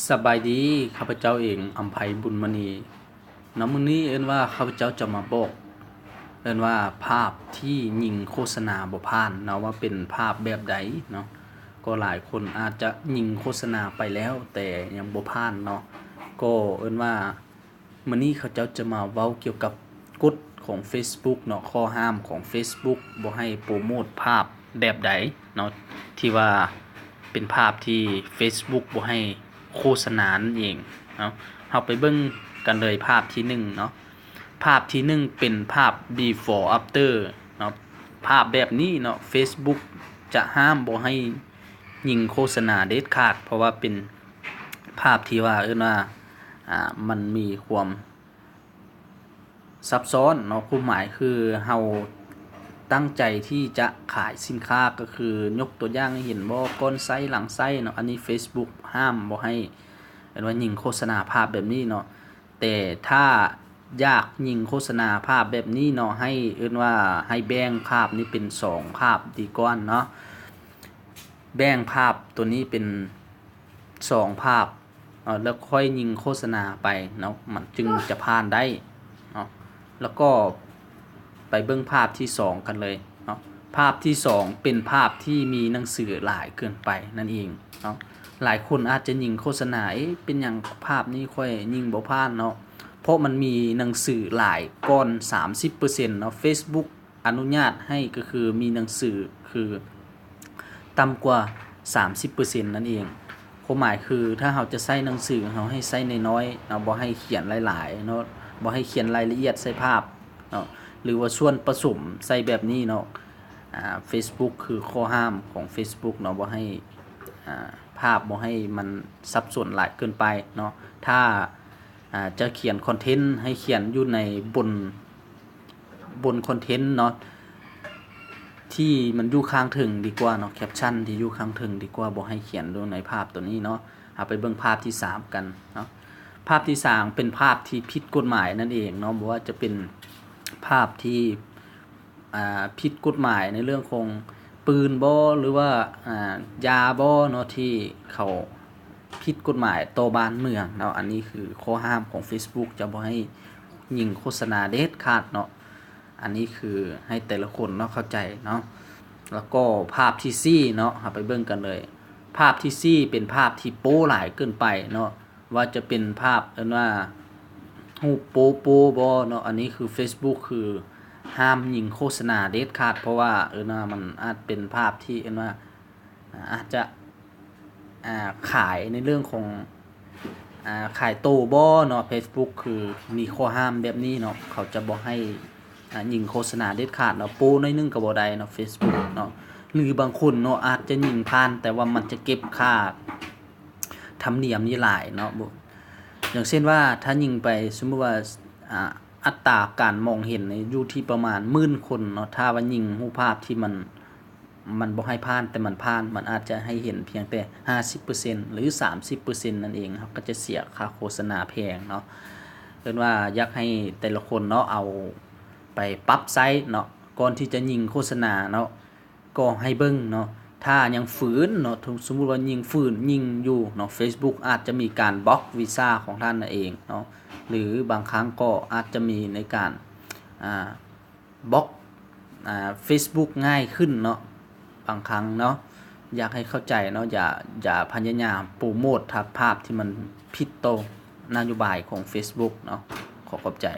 ສະບາຍດີ, ຂ້າພະເຈົ້າເອງ ອຳໄພ ບຸນມະນີ ເນາະ. ມື້ນີ້ເອີ້ນວ່າຂ້າພະເຈົ້າຈະມາບອກ ເອີ້ນວ່າພາບທີ່ຍິງໂຄສະນາບໍ່ຜ່ານເນາະ ວ່າເປັນພາບແບບໃດເນາະ. ກໍຫຼາຍຄົນອາດຈະຍິງໂຄສະນາໄປແລ້ວ ແຕ່ຍັງບໍ່ຜ່ານເນາະ. ກໍເອີ້ນວ່າ ມື້ນີ້ຂ້າພະເຈົ້າຈະມາເວົ້າກ່ຽວກັບກົດຂອງເຟສບຸກເນາະ, ຂໍ້ຫ້າມຂອງເຟສບຸກ ບໍ່ໃຫ້ໂປຣໂມດພາບແບບໃດເນາະ ທີ່ວ່າເປັນພາບທີ່ເຟສບຸກບໍ່ໃຫ້ໂຄສະນານັ້ນເອງເນາະ. ເຮົາໄປເບິ່ງກັນເລີຍພາບທີໜຶ່ງເນາະ. ພາບທີໜຶ່ງເປັນພາບ before after ເນາະ. ພາບແບບນີ້ເນາະ ເຟສບຸກຈະຫ້າມບໍ່ໃຫ້ຍິງໂຄສະນາເດັດຂາດ ເພາະວ່າເປັນ ພາບທີ່ວ່າ ເອີ້ນວ່າ ອ່າ ມັນມີຄວາມຊັບຊ້ອນເນາະ. ຄວາມໝາຍຄືເຮົາຕັ້ງໃຈທີ່ຈະຂາຍສິນຄ້າ ກໍຄືຍົກຕົວຢ່າງໃຫ້ເຫັນບໍ່ ກ່ອນໃຊ້ ຫຼັງໃຊ້ເນາະ. ອັນນີ້ເຟສບຸກຫ້າມບໍ່ໃຫ້ ເອີ້ນວ່າຍິງໂຄສະນາພາບແບບນີ້ເນາະ. ແຕ່ຖ້າຢາກຍິງໂຄສະນາພາບແບບນີ້ເນາະ ໃຫ້ ເອີ້ນວ່າໃຫ້ແບ່ງພາບນີ້ເປັນສອງພາບດີກວ່າເນາະ. ແບ່ງພາບຕົວນີ້ເປັນສອງພາບເນາະ ແລ້ວຄ່ອຍຍິງໂຄສະນາໄປເນາະ ມັນຈຶ່ງຈະຜ່ານໄດ້ເນາະ. ແລ້ວກໍໄປເບິ່ງພາບທີສອງກັນເລີຍເນາະ. ພາບທີສອງເປັນພາບທີ່ມີໜັງສືຫຼາຍເກີນໄປນັ້ນເອງເນາະ. ຫຼາຍຄົນອາດຈະຍິງໂຄສະນາ ເອະ ເປັນຫຍັງພາບນີ້ຂ້ອຍຍິງບໍ່ຜ່ານເນາະ ເພາະມັນມີໜັງສືຫຼາຍກ່ອນສາມສິບເປີເຊັນເນາະ. ເຟສບຸກ ອະນຸຍາດໃຫ້ ກໍຄືມີໜັງສື ຄືຕ່ຳກວ່າສາມສິບເປີເຊັນນັ້ນເອງ. ຄວາມໝາຍຄື ຖ້າເຮົາຈະໃຊ້ໜັງສື ເຮົາໃຫ້ໃຊ້ນ້ອຍໆເນາະ, ບໍ່ໃຫ້ຂຽນຫຼາຍໆເນາະ, ບໍ່ໃຫ້ຂຽນລາຍລະອຽດໃສ່ພາບເນາະ ຫຼືວ່າສ່ວນປະສົມໃສ່ແບບນີ້ເນາະ. ອ່າ ເຟສບຸກ ຄືຂໍ້ຫ້າມຂອງເຟສບຸກເນາະ ບໍ່ໃຫ້ ອ່າ ພາບ ບໍ່ໃຫ້ມັນສັບສົນຫຼາຍເກີນໄປເນາະ. ຖ້າ ອ່າ ຈະຂຽນຄອນເທັນ ໃຫ້ຂຽນຢູ່ໃນບົນ ບົນຄອນເທັນເນາະ ທີ່ມັນຢູ່ຂ້າງເທິງດີກວ່າເນາະ, ແຄັບຊັນທີ່ຢູ່ຂ້າງເທິງດີກວ່າ, ບໍ່ໃຫ້ຂຽນຢູ່ໃນພາບຕົວນີ້ເນາະ. ເຮົາໄປເບິ່ງພາບທີສາມກັນເນາະ. ພາບທີສາມເປັນພາບທີ່ຜິດກົດໝາຍນັ້ນເອງເນາະ, ບໍ່ວ່າຈະເປັນພາບທີ່ ອ່າ ຜິດກົດໝາຍໃນເລື່ອງຂອງປືນບໍ ຫຼືວ່າ ອ່າ ຢາບໍເນາະ ທີ່ເຂົາຜິດກົດໝາຍຕໍ່ບ້ານເມືອງເນາະ. ອັນນີ້ຄືຂໍ້ຫ້າມຂອງເຟສບຸກ ຈະບໍ່ໃຫ້ຍິງໂຄສະນາເດັດຂາດເນາະ. ອັນນີ້ຄືໃຫ້ແຕ່ລະຄົນເນາະເຂົ້າໃຈເນາະ. ແລ້ວກໍພາບທີສີ່ເນາະ, ເຮົາໄປເບິ່ງກັນເລີຍ. ພາບທີສີ່ເປັນພາບທີ່ໂປ້ຫຼາຍເກີນໄປເນາະ. ວ່າຈະເປັນພາບ ເອີ້ນວ່າຮູບໂປ້ໂປ້ບໍເນາະ, ອັນນີ້ຄືເຟສບຸກຄືຫ້າມຍິງໂຄສະນາເດັດຂາດ ເພາະວ່າ ເອີ້ນວ່າມັນອາດເປັນພາບທີ່ ເອີ້ນວ່າ ອາດຈະ ອ່າ ຂາຍໃນເລື່ອງຂອງ ອ່າ ຂາຍໂຕບໍເນາະ. ເຟສບຸກຄືມີຂໍ້ຫ້າມແບບນີ້ເນາະ, ເຂົາຈະບໍ່ໃຫ້ ອ່າ ຍິງໂຄສະນາເດັດຂາດເນາະ, ໂປ້ໜ້ອຍໜຶ່ງກໍບໍ່ໄດ້ເນາະ ເຟສບຸກເນາະ. ຫຼືບາງຄົນເນາະ ອາດຈະຍິງຜ່ານ ແຕ່ວ່າມັນຈະເກັບຄ່າ ທຳນຽມນີ້ຫຼາຍເນາະ. ບໍ່ ຢ່າງເຊັ່ນວ່າ ຖ້າຍິງໄປ ສົມມຸດວ່າ ອ່າ ອັດຕາການມອງເຫັນນີ້ຢູ່ທີ່ປະມານໝື່ນຄົນເນາະ, ຖ້າວ່າຍິງຮູບພາບທີ່ມັນ ມັນບໍ່ໃຫ້ຜ່ານ ແຕ່ມັນຜ່ານ ມັນອາດຈະໃຫ້ເຫັນພຽງແຕ່ຫ້າສິບເປີເຊັນ ຫຼື ສາມສິບເປີເຊັນນັ້ນເອງ, ເຮົາກໍຈະເສຍຄ່າໂຄສະນາແພງເນາະ. ເອີ້ນວ່າຢາກໃຫ້ແຕ່ລະຄົນເນາະ ເອົາໄປປັບໃຊ້ເນາະ ກ່ອນທີ່ຈະຍິງໂຄສະນາເນາະ. ກໍໃຫ້ເບິ່ງເນາະ, ຖ້າຍັງຝືນເນາະ, ສົມມຸດວ່າຍິງຝືນ ຍິງຢູ່ເນາະ, ເຟສບຸກອາດຈະມີການບລັອກວີຊາຂອງທ່ານນັ້ນເອງເນາະ, ຫຼືບາງຄັ້ງກໍອາດຈະມີໃນການ ອ່າ ບລັອກ ອ່າ ເຟສບຸກງ່າຍຂຶ້ນເນາະ. ບາງຄັ້ງເນາະ ຢາກໃຫ້ເຂົ້າໃຈເນາະ, ຢ່າ ຢ່າພະຍາຍາມໂປຣໂມດພາບທີ່ມັນຜິດຕໍ່ນະໂຍບາຍຂອງເຟສບຸກເນາະ. ຂໍຂອບໃຈ.